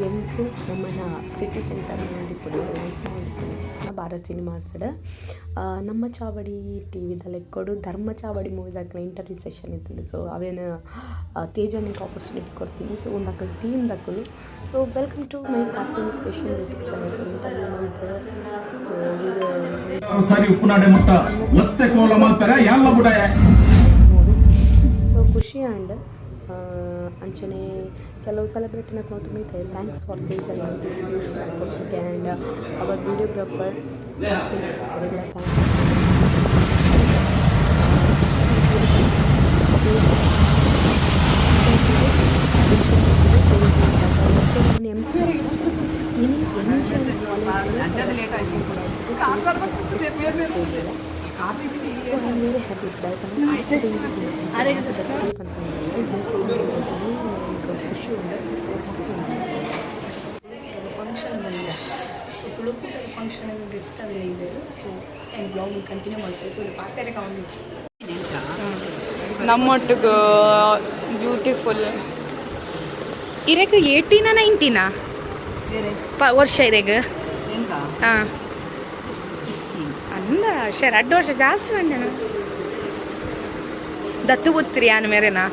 ಎಂಕ್ ನಮನ city center ಒಂದಿಪ್ಪುನು, ರಿಲಯನ್ಸ್ ಮಾಲ್ ಇಪ್ಪುನು ಭಾರತ್ ಸಿನಿಮಾಸ್ಡ್ ನಮ್ಮ ಚಾವಡಿ ಟಿವಿದ ಲೆಕ್ಕೊಡು ಧರ್ಮ ಚಾವಡಿ ಮೂವಿದಕ್ಲೆ ಇಂಟರ್ವ್ಯೂ ಸೆಷನ್ ಇತ್ತುಂಡು. ಸೊ ಅವೇನು ತೇಜಣ್ಣಗ್ ಆಪರ್ಚುನಿಟಿ ಕೊರ್ತೀನಿ. ಸೊ ಉಂದಕಲ್ team ದಕುಲು. So welcome to my Karthini Creation YouTube channel. So interview ಮಲ್ತ್ ಸೊ ಸರಿ ಉಪ್ಪುನಾಡೆ ಮುಟ್ಟ ಒತ್ತೆ ಕೋಲ ಮಲ್ತಾರೆ ಎಲ್ಲ ಬುಡಾಯ. ಸೊ ಖುಷಿ ಆಂಡ್. ಅಂಚನೆ ಕೆಲವು ಸೆಲೆಬ್ರಿಟಿನಕ್ಲು meet. Thanks for ತೇಜಣ್ಣ this beautiful opportunity and our videographer Swastik ಅವರಿಗೆಲ್ಲ thank you so much. ನಾನು M C in M G college. So I am very happy. Guest ಖುಷಿ ಉಂಟು. ಸೊ ಫಂಕ್ಷನ್ ಬಂದ. ಸೊ ತುಳುಕೂಟದ ಫಂಕ್ಷನ್ ಗೆಸ್ಟ್ ಅಲ್ಲಿ ಇದ್ದಾರೆ. ಸೊ ಆ್ಯಂಡ್ ಬ್ಲಾಗ್ ಕಂಟಿನ್ಯೂ ಮಾಡ್ತಾ ಪಾತ್ರೆ ಕಾಣಿச்சு. ನಮ್ಮೊಟ್ಟಿಗೆ ಬ್ಯೂಟಿಫುಲ್ ಇರೆಗ್ ಏಯ್ಟೀನಾ ನೈನ್ಟೀನಾ ವರ್ಷ ಇರೆಗ್? ಹಾಂ, ಅಂದ ಶರ್ ಅಡ್ಡ ವರ್ಷ ಜಾಸ್ತಿ ಬಂದೇನು ದತ್ತು ಗೊತ್ತಿರಿ ಯಾನು ಮೇರೆನಾ.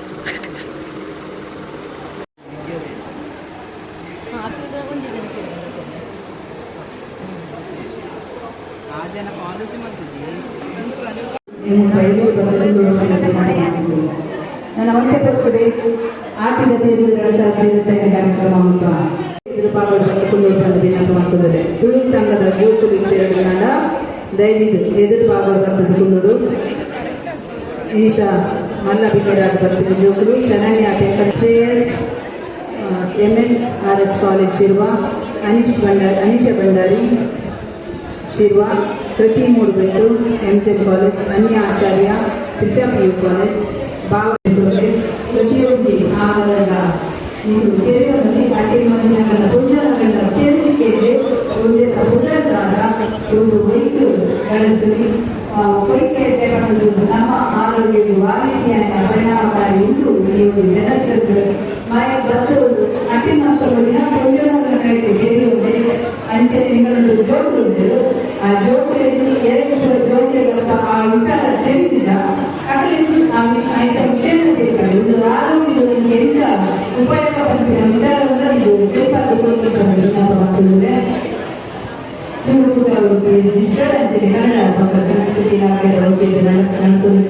ನಿಮ್ಮ ಪ್ರೈವೇಟ್ ಬದಲು. ನನ್ನ ಒಂದೇ ಪೊಕ್ಕಡೆ ಆಟಿದ ತೀರ್ಪು 2025 ಕಾರ್ಯಕ್ರಮ ಉಂಟು. ಇದ್ರ ಪಾಲ್ಗೊಳ್ಳುವ ಕುಳ್ಳೂರು ಬಂದ ದಿನಾಂಕ ಮಾಡ್ತದೆ. ತುಳು ಸಂಘದ ಜೋಕುಲು ಇತ್ತೆರಡು ಕನ್ನಡ ದಯವಿದು ಎದುರು ಪಾಲ್ಗೊಳ್ಳು ಬರ್ತದೆ ಕುಳ್ಳೂರು. ಈತ ಮಲ್ಲ ಬಿದ್ದರಾದ ಬರ್ತಿದ್ದ ಜೋಕುಲು ಶರಣ್ಯ ತೆಕ್ಕಡ, ಶ್ರೇಯಸ್, ಎಂಎಸ್ ಆರ್ ಎಸ್ ಕಾಲೇಜ್ ಶಿರ್ವ, ಅನೀಶ್ ಭಂಡಾರಿ, ಅನೀಶಾ ಭಂಡಾರಿ ಶಿರ್ವ, ಕೃತಿ ಮೂಡುಬೆಟ್ಟು ಎಂಜೆನ್ ಕಾಲೇಜ್, ಅನ್ಯ ಆಚಾರ್ಯ ತ್ರಿಷಾ ಪಿಯು ಕಾಲೇಜ್ ಭಾವ. ಪ್ರತಿಯೊಂದು ಆಹಾರದ ಇದು ತೆರೆಯೊಂದು ಅಟೆಂಡ್ ಮಾಡಿದ ಪುಣ್ಯಗಳ ತೆರಳಿಕೆಗೆ ಒಂದೇ ಪುನರ್ದಾದ ಒಂದು ಬೈಕ್ ಬಳಸಿ ಬೈಕ್ ನಮ್ಮ ಆರೋಗ್ಯಕ್ಕೆ ವಾರಿತಿಯ ಪರಿಣಾಮಕಾರಿ ಉಂಟು. ಈ ಒಂದು ಜನಸಂಖ್ಯೆ ಮಾಯ ಬತ್ತು ಅಟಿ ಮಕ್ಕಳು ದಿನ ಪುಣ್ಯಗಳ ಕೈಗೆ ತೆರೆಯುವಂತೆ ಅಂಚನೆ ನಿಗಳೊಂದು ಜೋಕು ಉಂಟು. ಆ ಜೋಕು ಎರಡು ಪೂರ ಜೋಕುಗಳ ಆ ವಿಚಾರ ತಿಳಿಸಿದ ಅಕಲಿಂದು ಆಯ್ತ ವಿಷಯ ತಿಳ್ಕೊಳ್ಳಿ. ಒಂದು ಆರೋಗ್ಯದ ಎಂತ ಉಪಯೋಗ ಪಡ್ತಿರೋ ವಿಚಾರವನ್ನು ಇದು ಬೇಕಾದ ಮಾತುಗಳೇ. ಅಂಚನೆ ಕನ್ನಡ ಬೊಕ್ಕ ಸಂಸ್ಕೃತಿ ಇಲಾಖೆದ ವತಿಯಿಂದ ನಡತೊಂದು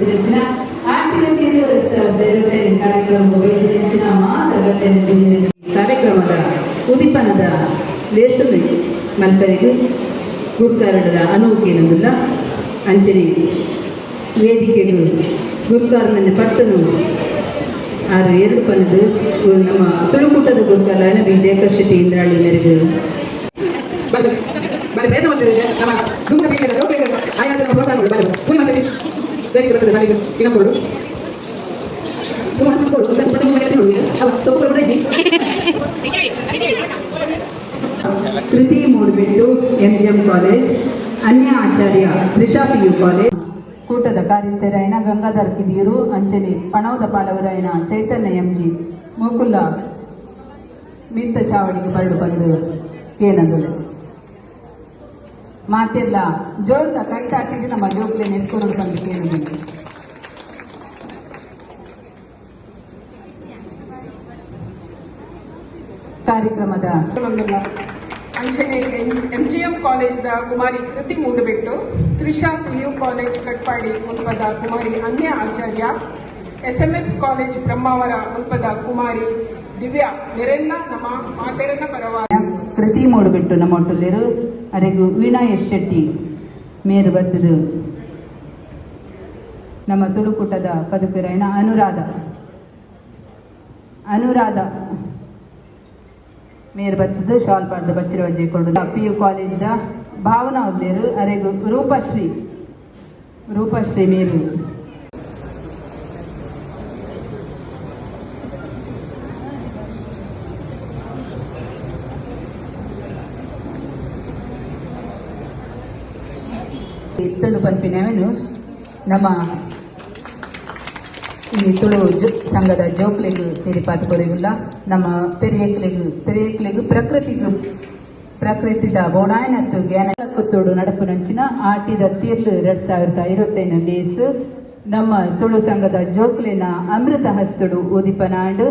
ಆಟಿನ 2025 ಕಾರ್ಯಕ್ರಮ ಹೆಚ್ಚಿನ ಮಾತುಕತೆ ಕಾರ್ಯಕ್ರಮದ ಉದಿಪನದ ಲೇಸಲು ಮಲ್ಪರಿಗು ಗುರ್ಕಾರಡರ ಅನುವುಕೇನದುಲ್ಲ. ಅಂಚನೆ ವೇದಿಕೆಗೆ ಗುರ್ಕಾರನ ಪಟ್ಟನು ಆರು ಎರಡು ಪನದು ನಮ್ಮ ತುಳುಕೂಟದ ಗುರ್ಕಾರನ ಬಿ ಜಯಕರ್ ಶೆಟ್ಟಿ ಇಂದ್ರಾಳಿ ಮೇರೆಗೆ. ಬಲೆ ಬಲೆ ಪ್ರಯತ್ನ ಮಾಡ್ತಿದ್ದಾರೆ. ನಮ್ಮ ದುಂಗ ಪೀಳಿಗೆದ ಜೋಕುಲೆಗ್ ಆಯಾಸನ ಪ್ರೋತ್ಸಾಹ ಕೊಡು. ಬಲೆ ಪೂರ್ಣಿಮಾ ಶೆಟ್ಟಿ ವೇದಿಕೆ ಬರ್ತದೆ. ಬಲೆ ಇನಾಮ್ ಕೊಡು. ತುಂಬ ಮನಸ್ಸು ಕೊಡು. 23 ಕೆಲಸ ನೋಡಿ ಅವ ತೊಗೊಡು ರೆಡ್ಡಿ. ಕೃತಿ ಮೂಡುಬೆಟ್ಟು ಎಂಜಿಎಂ ಕಾಲೇಜ್, ಅನ್ಯ ಆಚಾರ್ಯ ತ್ರಿಷಾ ಪಿಯು ಕಾಲೇಜ್. ಕೂಟದ ಕಾರ್ಯಂತೆರಾಯನ ಗಂಗಾಧರ್ ಕಿದಿಯೂರು, ಅಂಚನೆ ಪಣವದ ಪಾಲವರಾಯನ ಚೈತನ್ಯ ಎಂಜಿ ಮೂಕುಲ್ಲ ಮಿತ್ತ ಚಾವಡಿಗೆ ಬರಡು ಬಂದು ಏನಂದಳು. ಮಾತೆಲ್ಲ ಜೋರ್ದ ಕೈತಾಟಿಗೆ ನಮ್ಮ ಜೋಕ್ಲೆ ನೆನ್ಕೊಂಡು ಬಂದು ಕೇಳಿದ್ದೀನಿ. ಕಾರ್ಯಕ್ರಮದ ಅಂಚನೆ ಎಂಜಿಎಂ ಕಾಲೇಜ್ದ ಕುಮಾರಿ ಕೃತಿ ಮೂಡಬೆಟ್ಟು, ತ್ರಿಷಾ ಪಿಯು ಕಾಲೇಜ್ ಕಟ್ಪಾಡಿ ಮುಲ್ಪದ ಕುಮಾರಿ ಅನ್ಯ ಆಚಾರ್ಯ, ಎಸ್ಎಂಎಸ್ ಕಾಲೇಜ್ ಬ್ರಹ್ಮಾವರ ಮುಲ್ಪದ ಕುಮಾರಿ ದಿವ್ಯಾ ನೆರೆಲ್ಲ ನಮ್ಮ ಮಾತೆರನ ಪರವಾಗಿ. ಕೃತಿ ಮೂಡುಬೆಟ್ಟು ನಮ್ಮ ಒಟ್ಟುಲ್ಲೇರು. ಅರೆಗು ವೀಣಾ ಎಸ್ ಶೆಟ್ಟಿ ಮೇರು ಬತ್ತದು. ನಮ್ಮ ತುಳುಕೂಟದ ಪದುಕೆರೈನ ಅನುರಾಧ, ಅನುರಾಧ ಮೇರು ಬತ್ತದು. ಶಾಲ್ ಪಾಡ್ದ ಬಚ್ಚಿರ ವಜ್ಜೆ ಕೊಡು. ಪಿಯು ಕಾಲೇಜ್ದ ಭಾವನಾ ಉಲ್ಲೇರು. ಅರೆಗು ರೂಪಶ್ರೀ, ರೂಪಶ್ರೀ ಮೇರು. ಇತ್ತಂಡು ಪನ್ಪಿನವೇನು ನಮ್ಮ ಈ ತುಳು ಸಂಘದ ಜೋಕ್ಲೆಗ್ ತೆರಿಪಾತ್ ಕೊರೆಯುಲ್ಲ ನಮ್ಮ ಪೆರಿಯಕ್ಲೆಗ್ ಪೆರಿಯಕ್ಲೆಗ್ ಪ್ರಕೃತಿಗ್ ಪ್ರಕೃತಿದ ಬೋಡಾಯನತ್ತು ಜ್ಞಾನ ಕುತ್ತೋಡು ನಡಪುನಂಚಿನ ಆಟಿದ ತೀರ್ಲು 2025 ಲೇಸ್ ನಮ್ಮ ತುಳು ಸಂಘದ ಜೋಕ್ಲೆನ ಅಮೃತ ಹಸ್ತುಡು ಉದಿಪನಾಂಡ್.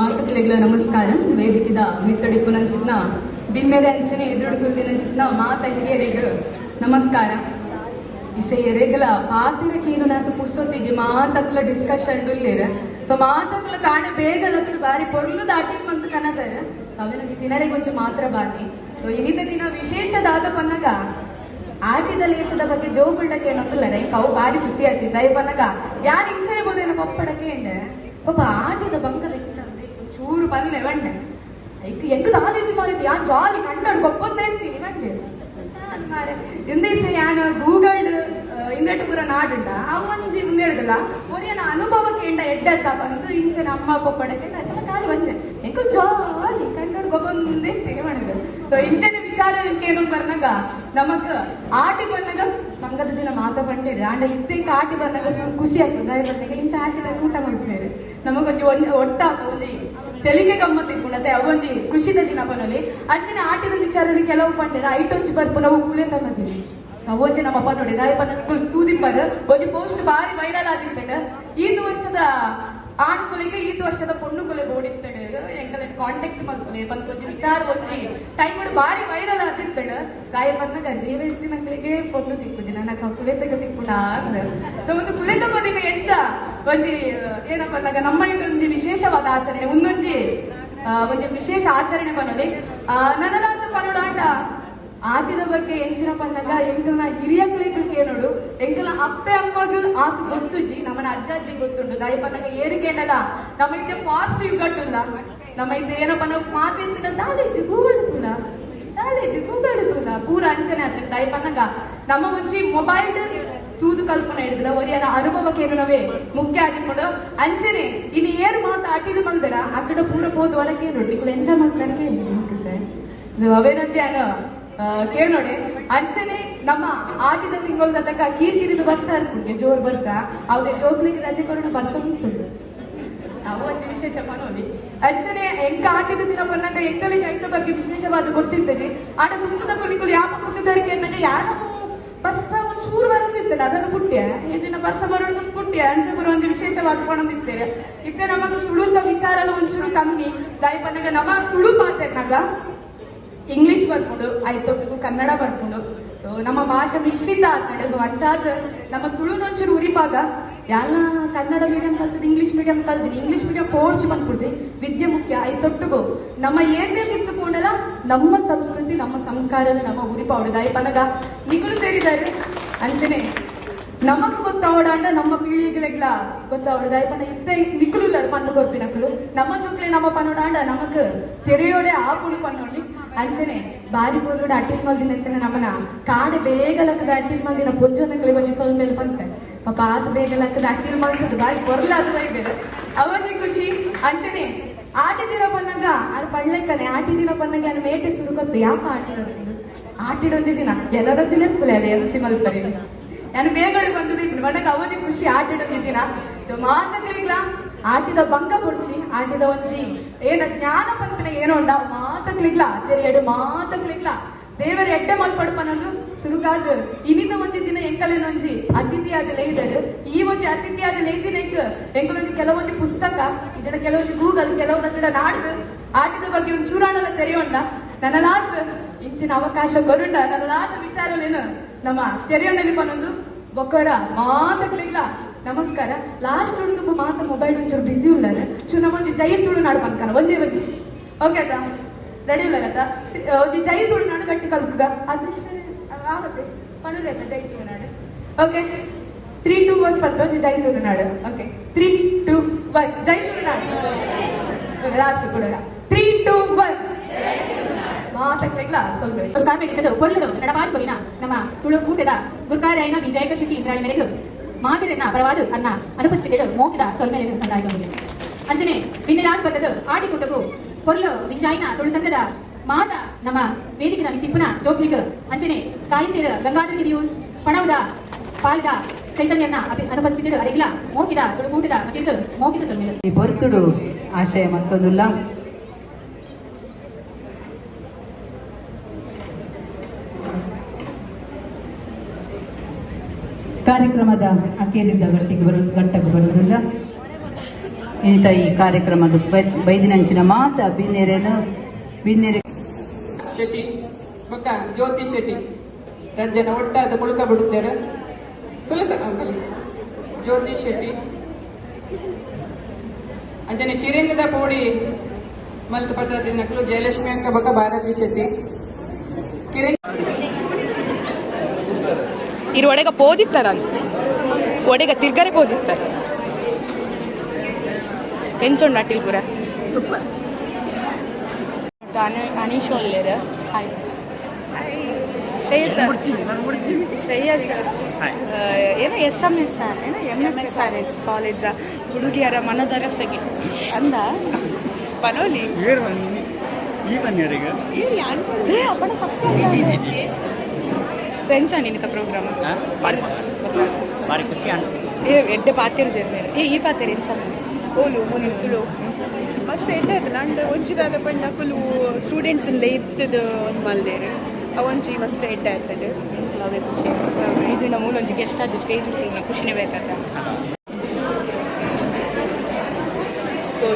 ಮಾತುಕಲೆಗ್ಲ ನಮಸ್ಕಾರ. ವೇದಿಕೆದ ಮಿತ್ತಡಿಪುನಂಚಿನ ಬಿನ್ನೆರೆ ಅಂಚನೆ ಎದುರುಡುಕುಲ್ದಿನಂಚಿನ ಮಾತ ಹಿರಿಯರಿಗ ನಮಸ್ಕಾರ. ಇಸೆಯರೆಗಲ ಪಾತಿರ ಕೀನುನಾಥ ಪುರ್ಸೊತ್ತಿಜಿ ಮಾತಕ್ಲ ಡಿಸ್ಕಷನ್ ಡುಲ್ಲೇರ. ಸೊ ಮಾತಕ್ಲ ಕಾಣೆ ಬೇಗ ಲಕ್ಕಡು ಬಾರಿ ಪೊರ್ಲು ದಾಟಿ ಮಂತು ಕನದಾರ. ಸೊ ಅವೆನಗೆ ತಿನರೆ ಕೊಂಚ ಮಾತ್ರ ಬಾಕಿ. ಸೊ ಇನಿತ ದಿನ ವಿಶೇಷ ದಾದ ಪನ್ನಗ ಆಟಿದ ಲೇಸದ ಬಗ್ಗೆ ಜೋಗುಳ್ಳ ಕೇಳೊಂದಿಲ್ಲ ಇಂಕ ಅವು ಬಾರಿ ಖುಷಿ ಆಗ್ತಿದ್ದ. ದಯ ಪನ್ನಗ ಯಾರು ಇಂಚನೆ ಬೋದೇನ ಪಪ್ಪಡ ಕೇಂಡೆ ಪಾಪ ಆಟಿದ ಬಂಕದ ಇಂಚಂದೆ ಚೂರು ಪಲ್ಲೆ ಬಂಡೆ ಐಕ್ ಎಂಕ್ ದಾಲಿಂಚು ಮಾರಿದ್ದು ಯಾನ್ ಜಾಲಿ ಕಂಡಾಡು ಗೊಪ್ಪೊಂದೇ ಇರ್ತೀನಿ ಬಂಡೆ ಮಾರೆ. ಇಂದೇಸ ಯಾನ್ ಗೂಗಲ್ ಇಂದೆಟ್ ಪೂರ ನಾಡುಂಡ ಅವು ಒಂಜಿ ಮುಂದೆ ಹೇಳ್ದಲ್ಲ ಒರಿಯನ ಅನುಭವ ಕೇಂಡ ಎಡ್ಡತ್ತ ಬಂದು ಇಂಚನ ಅಮ್ಮ ಪಪ್ಪಡ ಕೇಂಡ ಅದೆಲ್ಲ ಖಾಲಿ ಒಂಜೆ ಎಂಕು ಜಾಲಿ ಕನ್ನಡ ಗೊಬ್ಬೊಂದೇ ಇರ್ತೀನಿ ಮಾಡಿದ್ರು. ಸೊ ಇಂಚನ ವಿಚಾರ ಏನು ಬರ್ನಾಗ ನಮಕ್ ಆಟಿ ಬಂದಾಗ ಬಂಗದ ದಿನ ಮಾತ ಬಂಡೇರಿ ಆಂಡ ಇತ್ತೆಂಕ ಆಟಿ ಬಂದಾಗ ಚೂರು ಖುಷಿ ಆಗ್ತದೆ. ದಯ ಬಂದಾಗ ಇಂಚ ಆಟಿ ಊಟ ಮಾಡ್ತಾರೆ ನಮಗೊಂಜಿ ಒಂಜಿ ಒಟ್ಟ ಒಂಜಿ ತೆಲಿಗೆ ಗಮ್ಮತ್ ಇಪ್ಪುಂಡತೆ ಅವೊಂಜಿ ಖುಷಿದ ದಿನ ಬನ್ನಲಿ. ಅಂಚಿನ ಆಟಿದ ವಿಚಾರದಲ್ಲಿ ಕೆಲವು ಪಂಡೇರ ಐಟೊಂಚಿ ಬರ್ಪು ನಾವು ಕೂಲೆ ತನ್ನದಿರಿ. ಅವೊಂಜಿ ನಮ್ಮಪ್ಪ ನೋಡಿ ದಾಯಪ್ಪ ನಮಗೆ ತೂದಿಪ್ಪರ್ ಒಂಜಿ ಪೋಸ್ಟ್ ಬಾರಿ ವೈರಲ್ ಆದಿತ್ತಂಡ. ಈದು ವರ್ಷದ ಆಣು ಕೊಲೆಗೆ ಈದು ವರ್ಷದ ಪೊಣ್ಣು ಕೊಲೆ ಬೋಡಿತ್ತಡು ಎಂಕಲೆ ಕಾಂಟ್ಯಾಕ್ಟ್ ಮಲ್ಪಲೆ ಬಂತು ಒಂಜಿ ವಿಚಾರ ಒಂಜಿ ಟೈಮ್ ಬಾರಿ ವೈರಲ್ ಆದಿತ್ತಡ. ದಾಯ ಬಂದಾಗ ಜೀವ ನಕ್ಕಳಿಗೆ ಪೊಣ್ಣು ತಿಕ್ಕುಜಿ ನನ್ನ ಕುಲೆ ತಗ ತಿಕ್ಕುಣ ಅಂದ. ಸೊ ಒಂದು ಕುಲೆ ತಗೋದಿಗ ಎಂಚ ಒಂಜಿ ಏನಪ್ಪ ಅಂದಾಗ ನಮ್ಮ ಒಂಜಿ ವಿಶೇಷವಾದ ಆಚರಣೆ ಒಂದೊಂಜಿ ಒಂಜಿ ವಿಶೇಷ ಆಚರಣೆ ಬನ್ನಲಿ. ನನಲಾದ ಪನುಡಾಂಡ ಆಟಿದ ಬಗ್ಗೆ ಎಂಚಿನ ಪನ್ನಗ ಎಂಕಲ್ನ ಹಿರಿಯಕ್ಲಿಗ್ ಕೇನೋಡು ಎಂಕಲ್ನ ಅಪ್ಪೆ ಅಮ್ಮಗ್ ಆತು ಗೊತ್ತುಜಿ ನಮ್ಮನ ಅಜ್ಜ ಅಜ್ಜಿ ಗೊತ್ತುಂಡು. ದಾಯ ಪನ್ನಗ ಏರಿಕೆಂಡಲ ನಮ್ಮ ಇತ್ತೆ ಫಾಸ್ಟ್ ಯುಗಟ್ಟುಲ್ಲ ನಮ್ಮ ಇತ್ತೆ ಏನಪ್ಪ ನಾವು ಮಾತೆತ್ತಿನ ದಾಲೇಜಿ ಗೂಗಲ್ ದಾಲೇಜಿ ಗೂಗಲ್ ಪೂರ ಅಂಚನೆ ಆಗ್ತದೆ. ದಾಯ ಪನ್ನಗ ನಮ್ಮ ಮುಂಚಿ ಮೊಬೈಲ್ ತೂದು ಕಲ್ಪನೆ ಹಿಡಿದ್ರ ಒರಿಯನ ಅನುಭವಕ್ಕೇನು ಮುಖ್ಯ ಆಗಿಕೊಂಡು ಅಂಚನೆ ಇನ್ನು ಏರು ಮಾತು ಅಟಿದು ಮಲ್ದರ ಅಕ್ಕಡ ಪೂರ ಪೋದು ವರಕ್ಕೆ ನೋಡಿ ನಿಕುಲು ಎಂಜಾಯ್ ಮಾಡ್ತಾರೆ ಸರ್. ಅವೇನೊಂಜಿ ಅನು ಕೇಳೋಡಿ ಅಂಚನೆ ನಮ್ಮ ಆಟಿದ ತಿಂಗಳ ತನಕ ಕೀರ್ಕಿರಿದು ಬರ್ಸ ಅನ್ಕೊಂಡೆ ಜೋರ್ ಬರ್ಸ ಅವ್ರೆ ಜೋಗ್ಲಿಗೆ ರಜೆ ಕೊರೋಣ ಬರ್ಸ ಉಂಟು ನಾವು ಒಂದು ವಿಶೇಷ ಮನೋವಿ. ಅಂಚನೆ ಎಂಕ ಆಟಿದ ದಿನ ಬಂದಾಗ ಎಂಕಲಿಗೆ ಐತ ಬಗ್ಗೆ ವಿಶೇಷವಾದ ಗೊತ್ತಿದ್ದೇನೆ. ಆಟ ತುಂಬುದ ಕೊಲಿಕುಲು ಯಾಪ ಕೊಟ್ಟಿದ್ದಾರೆ ಅನ್ನಂಗೆ ಯಾರು ಬರ್ಸ ಒಂಚೂರು ಬರೋದಿತ್ತಲ್ಲ ಅದನ್ನು ಪುಟ್ಯ ಈ ದಿನ ಬರ್ಸ ಬರೋದು ಪುಟ್ಯ ಅಂಚೆ ಬರೋ ಒಂದು ವಿಶೇಷವಾದ ಕೊಡೊಂದಿರ್ತೇವೆ. ಇತ್ತೆ ನಮಗ ತುಳುತ ವಿಚಾರ ಎಲ್ಲ ಒಂಚೂರು ಕಮ್ಮಿ ದಾಯಿ ಪನ್ನಗ ನಮ್ಮ ತುಳು ಮಾತೆನಾಗ ಇಂಗ್ಲಿಷ್ ಬರ್ಕೊಂಡು ಆಯ್ತೊಟ್ಟಿಗೂ ಕನ್ನಡ ಬರ್ಕೊಂಡು ನಮ್ಮ ಭಾಷೆ ಮಿಶ್ರಿತ ಆಗ್ತದೆ. ಸೊ ಅಂಚಾದ ನಮ್ಮ ತುಳುನೊಂಚೂರು ಉರಿಪಾಗ ಎಲ್ಲ ಕನ್ನಡ ಮೀಡಿಯಂ ಕಲ್ತದ್ದು ಇಂಗ್ಲಿಷ್ ಮೀಡಿಯಂ ಕಲ್ತೀನಿ English medium course ಬಂದ್ಬಿಡ್ತೀನಿ. ವಿದ್ಯೆ ಮುಖ್ಯ ಆಯ್ತೊಟ್ಟಿಗೂ ನಮ್ಮ ಏನೇ ಕಿತ್ತುಕೊಂಡಲ್ಲ ನಮ್ಮ ಸಂಸ್ಕೃತಿ ನಮ್ಮ ಸಂಸ್ಕಾರನ ನಮ್ಮ ಉರಿಪಾವಡು ದಾಯಿ ಪನಗ ನಿಗುಲು ಸೇರಿದ್ದಾರೆ ಅಂಚನೆ ನಮಗ್ ಗೊತ್ತಾವಡಾಂಡ ನಮ್ಮ ಪೀಳಿಗೆಗಳಿಗೆಲ್ಲ ಗೊತ್ತಾವಡ ದಾಯಿ ಪನ ಇತ್ತೆ ನಿಕ್ಕುಲು ಪಣ್ಣು ಕೊರ್ಪಿನಕುಲು ನಮ್ಮ ಚೋಕ್ಲೆ ನಮ್ಮ ಪನ್ನೋಡಾಂಡ ನಮಗ್ ತೆರೆಯೋಡೆ ಆಪುಡು ಪನ್ನೋಡಿ ಅಂಚನೆ ಬಾರಿ ಪೋಲುಡು ಅಟ್ಟಿಲ್ ಮಲ್ದಿನ ಅಂಚನೆ ನಮ್ಮನ ಕಾಡೆ ಬೇಗ ಲಕ್ಕದ ಅಟ್ಟಿಲ್ ಮಲ್ದಿನ ಪೊಂಜೋನಕಲಿ ಒಂಜಿ ಸೊಲ್ ಮೇಲೆ ಪಂತೆ ಪಾಪ ಆತ ಬೇಗ ಲಕ್ಕದ ಅಟ್ಟಿಲ್ ಮಲ್ತದ ಬಾರಿ ಪೊರ್ಲಾದ ಬೈಬೇಡ ಅವನಿ ಖುಷಿ. ಅಂಚನೆ ಆಟಿ ದಿನ ಬಂದಾಗ ಅದು ಪಳ್ಳೆಕ್ಕನೆ ಆಟಿ ದಿನ ಬಂದಾಗ ನಾನು ಮೇಟೆ ಸುರುಕೊತ್ತು ಯಾಪ ಆಟಿಡೋದು ಆಟಿಡೊಂದು ದಿನ ಎಲ್ಲರ ಜಿಲ್ಲೆ ಅದೇ ಎಲ್ಸಿ ಮಲ್ಪರಿ ನಾನು ಬೇಗಡೆ ಬಂದು ಮನಗ ಅವನಿ ಖುಷಿ ಆಟಿಡೊಂದು ದಿನ ಮಾತಕ್ಲಿಗ್ಲ ಆಟಿದ ಬಂಗ ಪುಡ್ಚಿ ಆಟಿದ ಒಂಜಿ ಏನ ಜ್ಞಾನ ಪಂತನ ಏನೋ ಉಂಡ ಮಾತಕ್ಲಿಗ್ಲ ತೆರೆಯಡು ಮಾತಕ್ಲಿಗ್ಲ ದೇವರ ಎಡ್ಡೆ ಮಲ್ಪಡು ಪನ್ನೊಂದು ಸುರುಕಾದ್ ಇನಿತ ಒಂಜಿ ದಿನ ಎಂಕಲೇನೊಂಜಿ ಅತಿಥಿಯಾದ ಲೈದರು ಈ ಒಂಜಿ ಅತಿಥಿಯಾದ ಲೈದಿನೈಕ್ ಎಂಕಲೊಂಜಿ ಕೆಲವೊಂಜಿ ಪುಸ್ತಕ ಇದನ್ನ ಕೆಲವೊಂಜಿ ಗೂಗಲ್ ಕೆಲವೊಂದು ನಾಡ್ದು ಆಟಿದ ಬಗ್ಗೆ ಒಂದು ಚೂರಾಣಲ ತೆರೆಯೋಂಡ ನನ್ನಲಾತ್ ಇಂಚಿನ ಅವಕಾಶ ಕೊರುಂಡ ನನ್ನಲಾತ್ ವಿಚಾರವೇನು ನಮ್ಮ ತೆರೆಯೋನಲ್ಲಿ ಪನ್ನೊಂದು ಬೊಕ್ಕರ ಮಾತಕ್ಲಿಗ್ಲ ನಮಸ್ಕಾರ. ಲಾಸ್ಟ್ ಉಳಿದು ಮಾತ ಮೊಬೈಲ್ ಒಂಚೂರು ಬಿಸಿ ಉಳ್ಳಾರ ಚೂ ನಮ್ಮ ಒಂಜಿ ಜೈ ತುಳುನಾಡು ಪಂಕನ ಒಂಜೇ ಒಂಜಿ ಓಕೆ ಅತ್ತ ರೆಡಿ ಉಳ್ಳಾರತ್ತ ಒಂಜಿ ಜೈ ತುಳುನಾಡು ಗಟ್ಟಿ ಕಲ್ಪುಗ ಅಧ್ಯಕ್ಷ ಆವತ್ತೆ ಪಣುಲೆ ಅತ್ತ ಜೈ ತುಳುನಾಡು. ಓಕೆ 3 2 1 ಪತ್ರ ಒಂಜಿ ಜೈ ತುಳುನಾಡು. ಓಕೆ 3 2 1 ಜೈ ತುಳುನಾಡು ಲಾಸ್ಟ್ ಕೂಡ 3 2 1 ಮಾತಕ್ಲಿಗ್ಲ ಸೊಲ್ವೆ. ನಡಪಾದು ನಮ್ಮ ತುಳು ಕೂಟದ ಗುರ್ಕಾರ್ಯಾಯನ ವಿಜಯಕ ಶೆಟ್ಟಿ ಇಂದ್ರಾಣಿ ಮೇರೆಗೆ ಮಾತಿರನ್ನ ಪರವಾದ ಅನ್ನ ಅನುಪಸ್ಥಿತಿಗಳು ಮೋಕಿದ ಸೊಲ್ಮೆಲೆಯನ್ನು ಸಂದಾಯಿತು. ಅಂಜನೆ ವಿನ್ನಯಾದ ಬತ್ತದು ಆಟಿಕೂಟವು ಪೊರ್ಲು ವಿಂಜಾಯಿನ ತುಳು ಸಂಘದ ಮಾತ ನಮ್ಮ ವೇದಿಕೆದ ಮಿತ್ತಿಪ್ಪುನ ಜೋಕ್ಲಿಗ್ ಅಂಚನೆ ಕಾಯಿಂತೀರ ಗಂಗಾಧರ ಹಿರಿಯೂರ್ ಪಣವುದ ಪಾಲ್ದ ಚೈತನ್ಯನ ಅನುಪಸ್ಥಿತಿಡು ಅರಿಗ್ಲ ಮೋಕಿದ ತುಳುಕೂಟದ ಮತ್ತಿದ್ದು ಮೋಕಿದ ಸೊಲ್ಮೆಲು. ಈ ಪೊರ್ತುಡು ಆಶಯ ಮಲ್ತೊಂದುಲ್ಲ. ಕಾರ್ಯಕ್ರಮದ ಅಕೇರಿದ್ದ ಗಟ್ಟಿಗೆ ಬರು ಗಟ್ಟಕ್ಕೆ ಬರುವುದಿಲ್ಲ. ಇನ್ನಿತ ಈ ಕಾರ್ಯಕ್ರಮದ ಬೈದಿನಂಚಿನ ಮಾತ ಬಿನ್ನೇರೇನು ಬಿನ್ನೇರೆ ಶೆಟ್ಟಿ ಬೊಕ್ಕ ಜ್ಯೋತಿ ಶೆಟ್ಟಿ ಎರಡು ಜನ ಒಟ್ಟಾದ ಮುಳುಕ ಬಿಡುತ್ತಾರೆ. ಸುಲಿತ ಜ್ಯೋತಿ ಶೆಟ್ಟಿ ಅಂಚನೆ ಕಿರಿಂಗದ ಪೋಡಿ ಮಲ್ತು ಪತ್ರ ದಿನಕ್ಲು ಜಯಲಕ್ಷ್ಮಿ ಅಕ್ಕ ಬೊಕ್ಕ ಭಾರತಿ ಶೆಟ್ಟಿ ಕಿರಿಂಗ್ ಇರು ಒಡೆಗ ಪೋದಿತ್ತಾರ ಒಡೆಗ ತಿರ್ಗರೆ ಪೋದಿತ್ತಾರ ಎಂಚೊಂಡು ಅಟಿಲ್ ಪೂರ ಸೂಪರ್. ಅನೀಶ್ ಒಲ್ಲೇರು. ಹಾಯ್ ಶ್ರೇಯಸ್ ಶ್ರೇಯಸ್, ಏನೋ ಎಸ್ ಎಮ್ ಎಸ್ ಆರ್ ಏನೋ ಎಮ್ ಎಸ್ ಎಸ್ ಆರ್ ಎಸ್ ಕಾಲೇಜ್ ಹುಡುಗಿಯರ ಮನದರಸಗೆ ಅಂದ ಪನೋಲಿ ಸೆಂಚ ನಿನ್ನಿತ ಪ್ರೋಗ್ರಾಮ್. ಬಾರಿ ಖುಷಿ. ಏ ಎಡ್ಡೆ ಪಾತಿರ್ದೇರ್ ಏ ಈ ಪಾತಿರ್ ಎಂಚ? ಓಲು ಮುನು ತುಳು ಮಸ್ತ್ ಎಡ್ಡೆ ಆಯ್ತು. ನಂಡು ಒಂಜಿದಾದ ಪಂಡ ಅಕುಲು ಸ್ಟೂಡೆಂಟ್ಸ್ ಇತ್ತದ ಒಂದು ಮಲ್ದೇರು, ಅವಂಜಿ ಮಸ್ತ್ ಎಡ್ಡೆ ಆಯ್ತದೆ. ಅವೇ ಖುಷಿ ಈಜಿನ ಮೂಲ ಒಂಜಿ ಗೆಸ್ಟ್ ಆದ ಸ್ಟೇಜ್ ಖುಷಿನೇ ಬೇಕಾದ.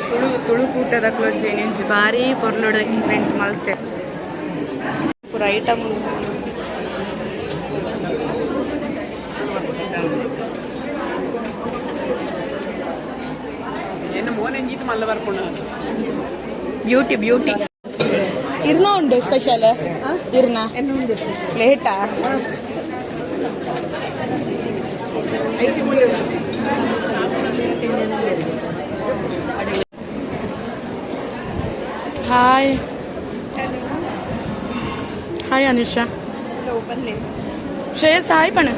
ಸುಳು ತುಳುಕೂಟದ ಕ್ಲೋಜಿ ಒಂಜಿ ಭಾರಿ ಪೊರ್ಲುಡು ಇವೆಂಟ್ ಮಲ್ತೆ ಪೂರ ಐಟಮ್. ಬ್ಯೂಟಿ ಬ್ಯೂಟಿ ಇರ್ನ ಉಂಡು ಸ್ಪೆಷಲ್ ಇರ್ನ ಪ್ಲೇಟಾ. Hi hi Anusha. Shreyas hi ಪಣ.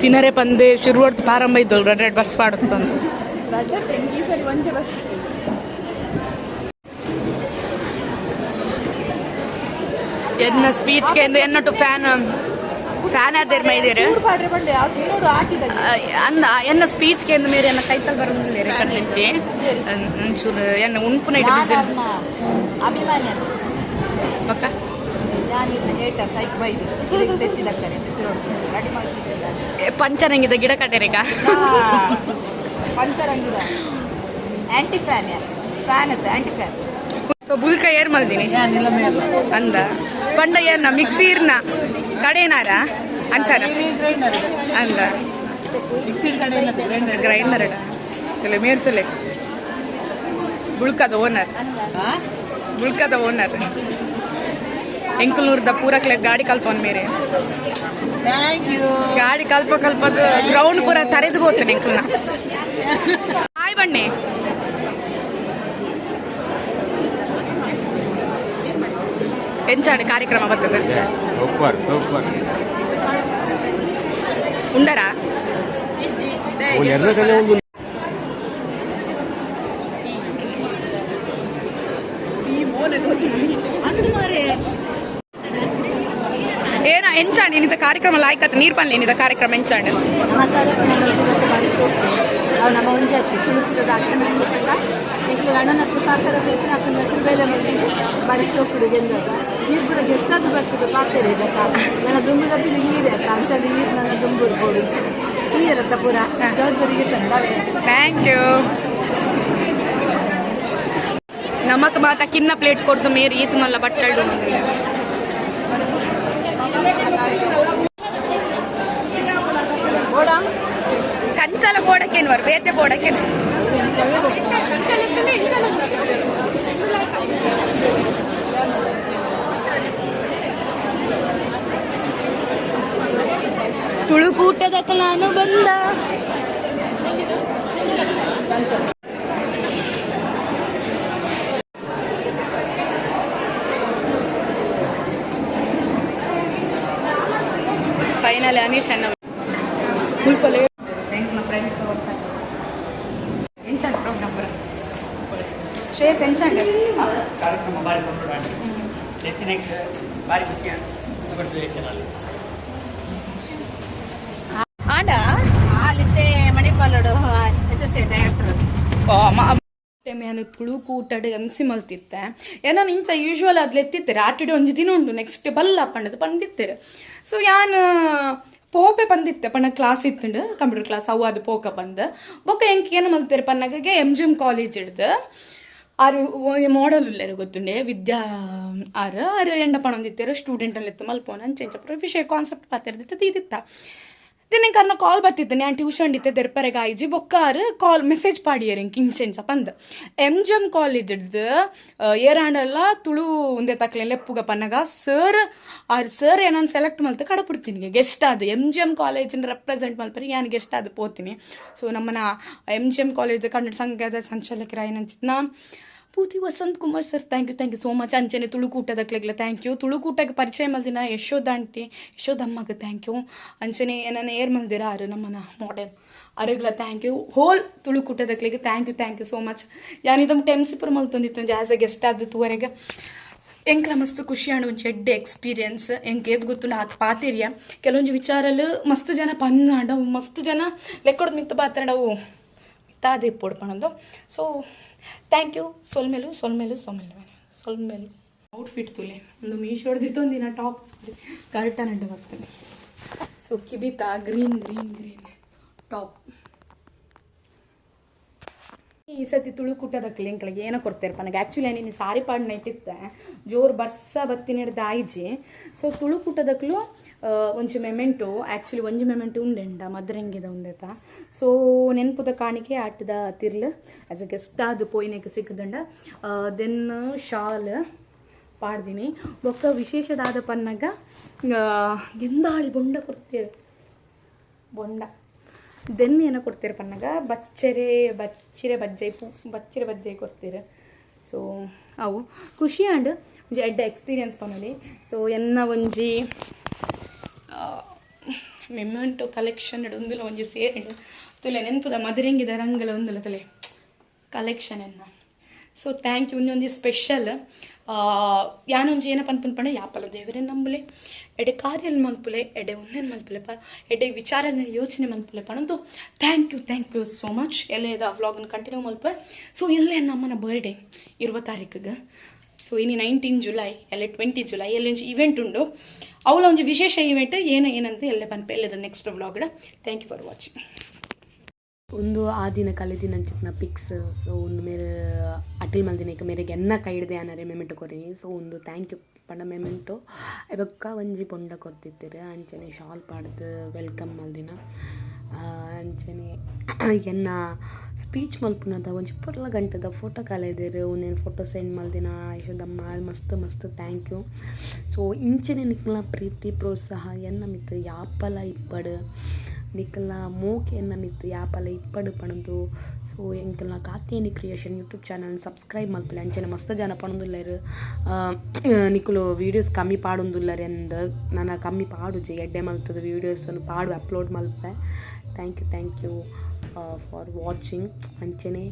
ತಿನ್ನರೆ ಪಂದೆ ಶುರುವಡ್ದು ಪ್ರಾರಂಭ ಇದ್ದಳು ರೆಡ್ ರೆಡ್ ಬಸ್ ಪಾಡುತ್ತಂದು. ಸರಿ ಒಂಜೆ ಬಸ್. ಎನ್ನ ಸ್ಪೀಚ್ ಎಂದು ಎನ್ನಟು ಫ್ಯಾನ್ ಫ್ಯಾನ್ ಆದೇರ್ ಮೈದೇರು ಅಂದ ಎನ್ನ ಸ್ಪೀಚ್ ಎಂದು ಮೇರೆ ಎನ್ನ ಕೈತಲ್ ಬರೋದಿಲ್ಲ ಕರ್ಲಿಂಚಿ ಒಂಚೂರು ಎನ್ನ ಉಣ್ಪುನ ಇಟ್ಟು ಬಿಸಿ. ಅಭಿಮಾನಿ. ಬಕ್ಕ. ಹೇಟರ್ ಸೈಕ್ ಬೈದು ತೆತ್ತಿದಕ್ಕರೆ ರೆಡಿ ಮಾಡ್ತಿದ್ದಿಲ್ಲ. ಪಂಚರಂಗಿದ ಗಿಡ ಕಟ್ಟೆರಿಗ. ಪಂಚರಂಗಿದ ಆಂಟಿ ಫ್ಯಾನ್ ಫ್ಯಾನ್ ಅತ್ತ ಆಂಟಿ ಫ್ಯಾನ್. ಸೊ ಬುಲ್ಕ ಏರ್ ಮಲ್ದಿನಿ ಅಂದ ಪಂಡ ಏರ್ನ ಮಿಕ್ಸಿ ಇರ್ನ ಕಡೇನಾರ ಅಂಚನ ಅಂದ ಗ್ರೈಂಡರ್ ತುಲೆ ಮೇರ್ತುಲೆ ಬುಳ್ಕದ ಓನರ್ ಬುಳ್ಕದ ಓನರ್ ಎಂಕಲ್ನೂರ್ದ ಪೂರಕ್ಲೆ ಗಾಡಿ ಕಲ್ಪೋನ್ ಮೇರೆ ಗಾಡಿ ಕಲ್ಪ ಕಲ್ಪದ ಗ್ರೌಂಡ್ ಪೂರ ತರೆದು ಹೋಗ್ತಾನೆ ಎಂಕಲ್ನ. ಹಾಯ್ ಬಣ್ಣಿ. ಎಂಚಾಂಡ್ ಕಾರ್ಯಕ್ರಮ ಬರ್ತದೆ? Super super. ಉಂಡರಾ? ಒಂದು ಏನ ಎಂಚಾಂಡ್ ಇನ್ನಿತ ಕಾರ್ಯಕ್ರಮ ಲಾಯ್ಕತ್ ನೀರ್ ಪನ್ಲಿ ಇನ್ನಿತ ಕಾರ್ಯಕ್ರಮ ಎಂಚಾಂಡ್? ಅವು ನಮ್ಮ ಒಂಜಿ ಅತ್ತಿ ತುಳುಕುಟದ ಅಕ್ಕನ ಕೂಟದ ಎಂಕ್ಲೆ ಅಣ್ಣನ ಸಾಕಾರ ಸೇರಿಸಿ ಅಕ್ಕನ ಬೇಲೆ ಮಲ್ತಿದ್ದು ಬಾರಿ ಶೋಕುಡು ಗೆಂದಾಗ ನೀರು ಪೂರ ಗೆಸ್ಟ್ ಅದು ಬರ್ತದೆ ಪಾತೆರೆ ಇದಕ್ಕ ನನ್ನ ದುಂಬುದ ಪಿಲಿ ಈರೆ ಅತ್ತ ಅಂಚದ ಈರ್ ನನ್ನ ದುಂಬುರು ಬೋಡು ಈರತ್ತ ಪೂರ ಜವಾಬ್ದಾರಿಗೆ ತಂದವೆ. Thank you. ನಮಕ್ ಮಾತ ಕಿನ್ನ ಪ್ಲೇಟ್ ಕೊಡ್ದು ಮೇರಿ ಈತ್ ಮಲ್ಲ ಬಟ್ಟಳು. ಕಂಚಲ ಬೋಡಕ್ಕೇನು ವರ್ ಬೇತೆ ಬೋಡಕ್ಕೇನು. ತುಳುಕೂಟದಕ್ಕ ನಾನು ಬಂದ. ಫೈನಲ್ ಅನೀಶ್ ಅನ್ನ ಮುಲ್ಪಲೆ ಫ್ರೆಂಡ್ಸ್ ಹೋಗ್ತಾರೆ. ಎಂಚಾಂಡ್ ಪ್ರೋಗ್ರಾಮ್ ಪೂರ ಶ್ರೇಯಸ್ ಎಂಚಾಂಡ್? ಕಾರ್ಯಕ್ರಮ ಬಾರಿ ಕೊಂಡಾಡಿ ಎತ್ತಿನಕ್ಕೆ. ಬಾರಿ ಖುಷಿ ಹೆಚ್ಚಿನ. ಆಂಡ ಆಲಿತ್ತೆ ಮಣಿಪಾಲೋಡು ಅಸೋಸಿಯೇಟ್ ಡೈರೆಕ್ಟರ್. ಯಾನು ತುಳುಕೂಟಡ್ ಎಂಸಿ ಮಲ್ತಿತ್ತೆ. ಏನ ಇಂಚ ಯೂಶುವಲ್ ಅದ್ಲ ಎತ್ತಿತ್ತಾರೆ ಆಟಿಡ್ ಒಂಜಿ ದಿನ ಉಂಡು, ನೆಕ್ಸ್ಟ್ ಬಲ್ಲ ಪಂಡದು ಪಂಡಿತ್ತಾರೆ. ಸೊ ಯಾನ್ ಪೋಪೆ ಬಂದಿತ್ತೆ ಪಂಡ ಕ್ಲಾಸ್ ಇತ್ತುಂಡು, ಕಂಪ್ಯೂಟರ್ ಕ್ಲಾಸ್. ಅವು ಅದು ಪೋಕ ಬಂದು ಬೊಕ್ಕ ಎಂಕ್ ಏನು ಮಲ್ತೇರು ಪನ್ನಗ ಎಂ.ಜಿ.ಎಂ ಕಾಲೇಜ್ ಹಿಡ್ದು ಆರು ಮಾಡೆಲ್ ಉಲ್ಲೇರು ಗೊತ್ತುಂಡೆ ವಿದ್ಯಾ ಆರು ಆರು ಎಂಡ ಪಣೊಂದಿತ್ತೇರು ಸ್ಟೂಡೆಂಟ್ ಅಲ್ಲಿ ಇತ್ತು ಮಲ್ಪೋನ ಅಂಚೆ ಇಂಚ ವಿಷಯ ಕಾನ್ಸೆಪ್ಟ್ ಪಾತಿರ್ದಿತ್ತು ಇದಿತ್ತ. ದಿನ ಕರ್ನ ಕಾಲ್ ಬತ್ತಿತ್ತು. ನಾನು ಟ್ಯೂಷನ್ ಇತ್ತೆ ದೆರ್ಪರೆಗ್ ಆಯ್ಜಿ. ಬೊಕ್ಕಾರು ಕಾಲ್ ಮೆಸೇಜ್ ಪಾಡಿಯರ್ ಎಂಕ್ ಇಂಚ ಇಂಚ ಪಂದ್. ಎಂ.ಜಿ.ಎಂ ಕಾಲೇಜ್ ಹಿಡ್ದು ಏರಾಂಡಲ್ಲ ತುಳು ಒಂದೇ ತಕ್ಲೆ ಲೆಪ್ಪುಗ ಪನ್ನಗ ಸರ್ ಆರ್ ಸರ್ ಏನನ್ ಸೆಲೆಕ್ಟ್ ಮಲ್ತು ಕಡಪುಡ್ತೀನಿ ಗೆಸ್ಟ್ ಅದು. ಎಂ.ಜಿ.ಎಂ ಕಾಲೇಜಿನ ರೆಪ್ರೆಸೆಂಟ್ ಮಲ್ಪರಿ ಯಾನ್ ಗೆಸ್ಟ್ ಅದು ಪೋತೀನಿ. ಸೊ ನಮ್ಮನ ಎಂ.ಜಿ.ಎಂ ಕಾಲೇಜ್ ಕನ್ನಡ ಸಂಘದ ಸಂಚಾಲಕರಾಯನಂಚಿತ್ನ ಪೂತಿ Vasanth Kumar sir, thank you, thank you so much. ಅಂಚನೆ ತುಳುಕೂಟದಕ್ಲೆಗ್ಲ thank you. ತುಳುಕೂಟಕ್ಕೆ ಪರಿಚಯ ಮಲ್ದಿನ ಯಶೋಧ ಆಂಟಿ, ಯಶೋಧಮ್ಮಗೆ thank you. ಅಂಚನೆ ಏನನ್ನ ಏರ್ ಮಲ್ದಿರ ಆರು ನಮ್ಮನ ಮಾಡೆಲ್ ಅರೆಗ್ಲ thank you. Hole ತುಳುಕೂಟದಕ್ಲೆಗ್ thank you, thank you so much. ಯಾನಿದ ಟೆಂಸಿಪುರ ಮಲ್ತೊಂದಿತ್ತು ಆ್ಯಸ್ ಎ ಗೆಸ್ಟ್ ಆದ ತೂವರೆಗೆ ಎಂಕ್ಲ ಮಸ್ತ್ ಖುಷಿ ಆಂಡ್ ಒಂಜಿ ಎಡ್ಡೆ ಎಕ್ಸ್ಪೀರಿಯನ್ಸ್. ಎಂಕ್ ಏತ್ ಗೊತ್ತುಂಡು ಆತ್ ಪಾತೆರಿಯ. ಕೆಲವೊಂಜಿ ವಿಚಾರಲು ಮಸ್ತ್ ಜನ ಪನ್ನಾಂಡ ಮಸ್ತ್ ಜನ ಲೆಕ್ಕೊಡ್ದು ಮಿತ್ತ ಪಾತೆರಂಡ ಅವು ಮಿತ್ತಾದೆ ಇಪ್ಪೊಡು ಪಣೊಂದು. ಸೊ thank you. ಸೊಲ್ಮೆಲು ಸೊಲ್ಮೆಲು ಸೊಲ್ಮೆಲು ಸೊಲ್ಮೆಲು. ಔಟ್ಫಿಟ್ ತುಲೆ ಒಂದು ಮೀಶೋಡ್ದಿತ್ತೊಂದಿನ ಟಾಪ್ ಕರೆಕ್ಟ್ ನಡ್ಡು ಬರ್ತೇನೆ. ಸೊ ಕಿಬಿತ ಗ್ರೀನ್ ಗ್ರೀನ್ ಗ್ರೀನ್ ಟಾಪ್. ಈ ಸತಿ ತುಳುಕೂಟದಕ್ಲೆ ಎಂಕ್ಲೆಗ್ ಏನೋ ಕೊಡ್ತಾರೆ ಪನಗ ಆ್ಯಕ್ಚುಲಿ ನೀನು ಸಾರಿ ಪಾಡ್ ನೈಟಿತ್ತೆ ಜೋರು ಬರ್ಸ ಬತ್ತಿನ ಹಿಡ್ದು ಆಯ್ಜಿ. ಸೊ ತುಳುಕೂಟದಕ್ಲು ಒಂಜಿ ಮೆಮೆಂಟು, ಆ್ಯಕ್ಚುಲಿ ಒಂಜಿ ಮೆಮೆಂಟು ಉಂಡೆಂಡ ಮದ್ರಂಗಿದ ಉಂದೆತ. ಸೊ ನೆನ್ಪುದ ಕಾಣಿಕೆ ಆಟದ ತಿರ್ಲು ಆ್ಯಸ್ ಎ ಗೆಸ್ಟ್ ಅದು ಪೋಯಿನೆಕ್ ಸಿಕ್ಕದಂಡ. Then shawl ಪಾಡ್ದಿನಿ. ಬೊಕ್ಕ ವಿಶೇಷದಾದ ಪನ್ನಗ ಗೆಂದಾಳಿ ಬೊಂಡ ಕೊಡ್ತೀರಿ, ಬೊಂಡ. Then ಏನೋ ಕೊಡ್ತೀರ ಪನ್ನಗ ಬಚ್ಚರೆ ಬಚ್ಚಿರೆ ಬಜ್ಜೈ ಪೂ ಬಚ್ಚಿರೆ ಬಜ್ಜೈ ಕೊಡ್ತೀರ. ಸೊ ಅವು ಖುಷಿ ಆಂಡ್ ಒಂಜಿ ಎಡ್ಡೆ ಎಕ್ಸ್ಪೀರಿಯನ್ಸ್ ಪನೊಲಿ. ಸೊ ಎನ್ನ ಒಂಜಿ ಮೆಮೆಂಟೋ ಕಲೆಕ್ಷನ್ ಒಂದುಲ ಒಂಜಿ ಸೇರಿಂಡು ತುಲೆ ನೆನ್ಪುದ ಮದರಂಗಿದ ರಂಗಲ ಒಂದುಲ ತುಲೆ ಕಲೆಕ್ಷನ್ ಎನ್ನ. ಸೊ thank you. ಒಂಜೊಂಜಿ ಸ್ಪೆಷಲ್ ಯಾನೊಂಜಿ ಏನ ಪನ್ಪುನ್ ಪಂಡ ಯಾಪಲ ದೇವರೇ ನಂಬುಲೆ, ಎಡೆ ಕಾರ್ಯಲ್ ಮಲ್ಪುಲೆ, ಎಡೆ ಉನ್ನೆನ್ ಮಲ್ಪುಲೆ ಪ ಎಡೆ ವಿಚಾರ ಯೋಚನೆ ಮಲ್ಪುಲೆ ಪಣಂದು. Thank you, thank you so much. ಎಲ್ಲೇದ ವ್ಲಾಗ್ನ ಕಂಟಿನ್ಯೂ ಮಲ್ಪೆ. ಸೊ ಎಲ್ಲೇ ನಮ್ಮನ ಬರ್ಡೇ 20 ತಾರೀಕಿಗೆ. ಸೊ ಇನಿ 19 ಜುಲೈ ಎಲ್ಲ 20 ಜುಲೈ ಎಲ್ಲ ಒಂಜಿ ಇವೆಂಟ್ ಉಂಡು. ಅವಳ ಒಂಜಿ ವಿಶೇಷ ಇವೆಂಟ್ ಏನ ಏನಂತ ಎಲ್ಲೇ ಪನ್ಪೆ ಎಲ್ಲದ next vlog. Thank you for watching. ಒಂದು ಆ ದಿನ ಕಲೆದಿನ ಅಂಚಿತ್ತಿನ ಪಿಕ್ಸ್. ಸೊ ಒಂದು ಮೇರೆ ಅಟಿಲ್ ಮಲ್ದಿನಕ್ಕೆ ಮೇರೆಗೆ ಎನ್ನ ಕೈ ಹಿಡ್ದೆ ಆನರೆ ಮೆಮೆಂಟು ಕೊರಿನಿ. ಸೊ ಒಂದು thank you ಪಂಡ ಮೆಮೆಂಟು ಬೊಕ್ಕ ಒಂಜಿ ಬೊಂಡ ಕೊರ್ತಿತ್ತೆರ್. ಅಂಚನೆ ಶಾಲ್ ಪಾಡ್ದು welcome ಮಲ್ದಿನ. ಅಂಚನೆ ಎನ್ನ ಸ್ಪೀಚ್ ಮಲ್ಪುನದ ಒಂಜಿ ಪೊರ್ಲ ಗಂಟೆದ ಫೋಟೋ ಕಲೆದೆರ್. ಉಂದೆನ್ ಫೋಟೋ ಸೆಂಡ್ ಮಲ್ದಿನ ಯಶೋದಮ್ಮ ಮಸ್ತ್ ಮಸ್ತ್ thank you. So ಇಂಚನೆ ನಿಕ್ಲ್ನ ಪ್ರೀತಿ ಪ್ರೋತ್ಸಾಹ ಎನ್ನ ಮಿತ್ತ್ ಯಾಪಲ ಇಪ್ಪಡ್, ನಿಕಲ್ನ ಮೋಕೆ ಎನ್ನ ಮಿತ್ತ್ ಯಾಪಲ ಇಪ್ಪಡು ಪಣೊಂದು. ಸೊ ಎಂಕಲ್ನ Katyayani creation YouTube channel subscribe ಮಲ್ಪುಲೆ. ಅಂಚನೆ ಮಸ್ತ್ ಜನ ಪಣೊಂದುಲ್ಲೆರ್ ನಿಕುಲು ವೀಡಿಯೋಸ್ ಕಮ್ಮಿ ಪಾಡೊಂದುಲ್ಲೆರ್ ಅಂದ್. ನನ ಕಮ್ಮಿ ಪಾಡುಜಿ, ಎಡ್ಡೆ ಮಲ್ತುದು ವೀಡಿಯೋಸ್ ಪಾಡು upload Malpe. Thank you, thank you for watching. ಅಂಚನೆ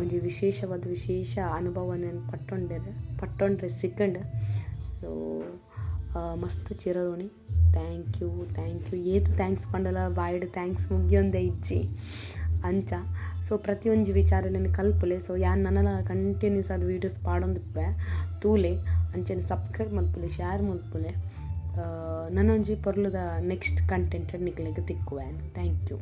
ಒಂಜಿ ವಿಶೇಷವಾದ ವಿಶೇಷ ಅನುಭವನ ಪಟ್ಟೊಂಡೆರ್ ಪಟ್ಟೊಂಡ್ರೆ ಸಿಕ್ಕಂಡ್. ಸೊ ಮಸ್ತ್ ಚಿರಋಣಿ. Thank you, thank you. ಏತ್ thanks ಪಂಡಲ ಬಾಯ್ಡ್ thanks ಮುಗಿಯೊಂದೇ ಇಜ್ಜಿ ಅಂಚ. ಸೊ ಪ್ರತಿಯೊಂಜಿ ವಿಚಾರಲೆನ್ ಕಲ್ಪುಲೆ. ಸೊ ಯಾನ್ ನನಲ ಕಂಟಿನ್ಯೂಸ್ ಆದ್ ವೀಡಿಯೋಸ್ ಪಾಡೊಂದಿಪ್ಪೆ, ತೂಲೆ. ಅಂಚನೆ ಸಬ್ಸ್ಕ್ರೈಬ್ ಮಲ್ಪುಲೆ, ಶೇರ್ ಮಲ್ಪುಲೆ. ನನೊಂಜಿ ಪೊರ್ಲುದ ನೆಕ್ಸ್ಟ್ ಕಂಟೆಂಟ್ ನಿಕ್ಲೆಗ್ ತಿಕ್ಕುವೆ. Thank you.